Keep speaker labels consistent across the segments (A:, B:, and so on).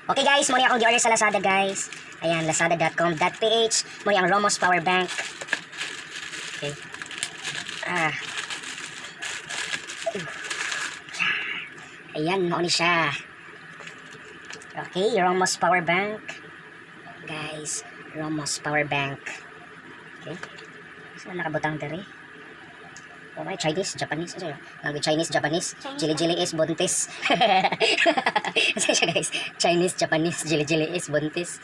A: Okay guys, mao ni akong gi-order sa Lazada, guys. Ayan, lazada.com.ph. Mao ni ang Romoss Power Bank. Okay. Ah. Ayan, mao ni siya. Okay, Romoss Power Bank. Guys, Romoss Power Bank. Okay. Saan nakabutang diri? Oh, may Chinese, Japanese, ano yun? Language Chinese, Japanese,
B: Chinese.
A: Jili Jili is buntis. Ano siya, guys? Chinese, Japanese, Jili Jili is buntis.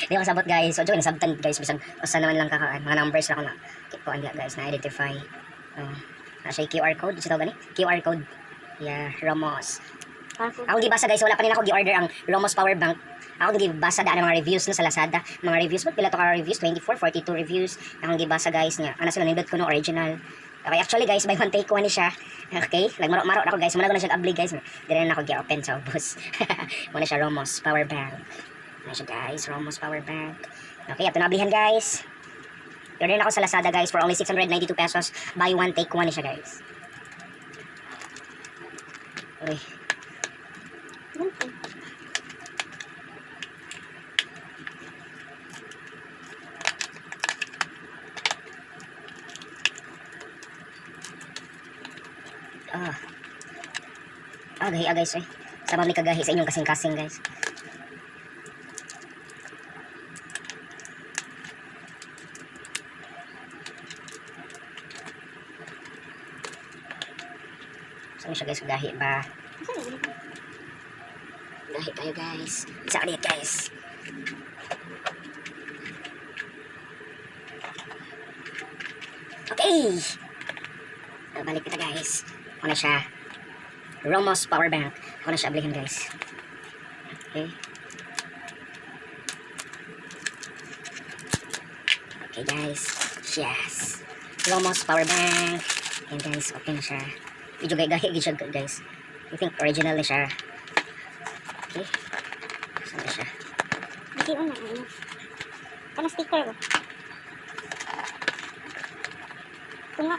A: Di ko kasabot, guys. So, join nasabtan, guys, bisag usa naman lang kaka mga numbers ra ko na. Ko andi, guys, na identify. Oh. Na siya QR code, ito gani? QR code. Yeah, Romoss.
B: Barcode.
A: Ako gibasa, guys, wala pa rin ako gi-order ang Romoss Power Bank. Ako gibasa daan ang mga reviews no sa Lazada. Mga reviews, but pila to ka reviews? 24, 42 reviews. Akong gibasa, guys, niya. Ana sila nindot ko no original. Okay, actually guys, buy one take one ni siya. Okay, nagmaro-maro na ako, guys. Muna ko na siya abli, guys. Dire na ako gi-open sa ubos. Muna siya Romoss Power Bank. Muna siya, guys, Romoss Power Bank. Okay, ato na ablihan, guys. Order na ako sa Lazada, guys, for only 692 pesos. Buy one take one ni siya, guys. Okay.
B: Ganito.
A: Ah. Ah, gahi ah, guys eh. Sama mi kagahi sa inyong kasing-kasing, guys. Saan siya, guys, gahi ba?
B: Asa na yun?
A: Gahi kayo, guys. Isa ka guys. Okay. Ah, balik kita, guys. Ako na siya. Romoss Power Bank. Ako na siya ablihin, guys. Okay. Okay guys. Yes. Romoss Power Bank. Ayan guys, okay na siya. Medyo gahi siya, guys. I think original na siya. Okay. Saan na siya?
B: Hindi na ano. Kana sticker ba? Tunga.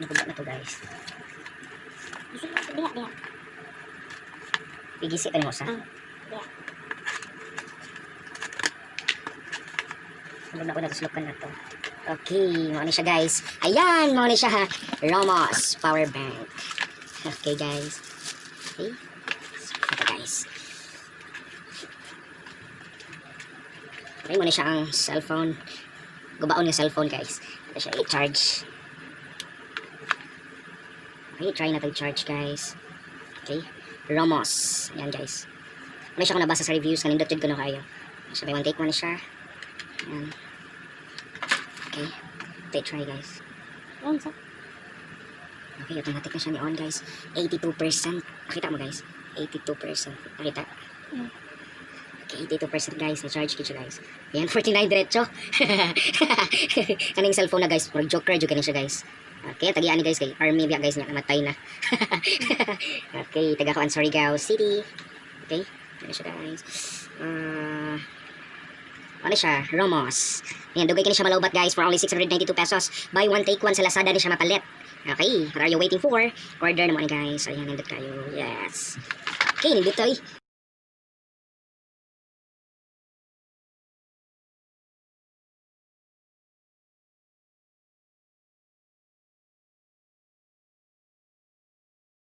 A: Sinukuba na to, guys.
B: Gisi diha diha.
A: Igisi pa mo sa.
B: Ah, diha.
A: Ano na ko natuslokan na to. Okay, mao ni siya, guys. Ayan, mao ni siya ha. Romoss Power Bank. Okay guys. Okay. So, ito, guys. Okay, mao ni siya ang cellphone. Gubaon nga cellphone, guys. Ito siya i-charge. Okay, try na to i-charge, guys. Okay. Romoss. Ayan, guys. Ano siya kung nabasa sa reviews, kanindot jud ko no kayo. Siya buy one take one ni siya. Ayan. Okay. Okay, try, guys.
B: Yan sa.
A: Okay, automatic na siya ni on, guys. 82%. Nakita mo, guys? 82%. Nakita? Okay, 82%, guys. Na-charge siya, guys. Ayan, 49 diretso. Kaning cellphone na, guys. Murag joker, joker ni siya, guys. Okay, tagian ni, guys, kay army biya, guys, niya namatay na. Okay, taga ko Surigao City. Okay, ano siya, guys? Ah, ano siya? Romoss. Ayan, dugay kini siya malowbat, guys, for only 692 pesos. Buy one take one sa Lazada ni siya mapalit. Okay, what are you waiting for? Order na mo ni, guys. Ayan, nindot kayo. Yes. Okay, nindot to eh.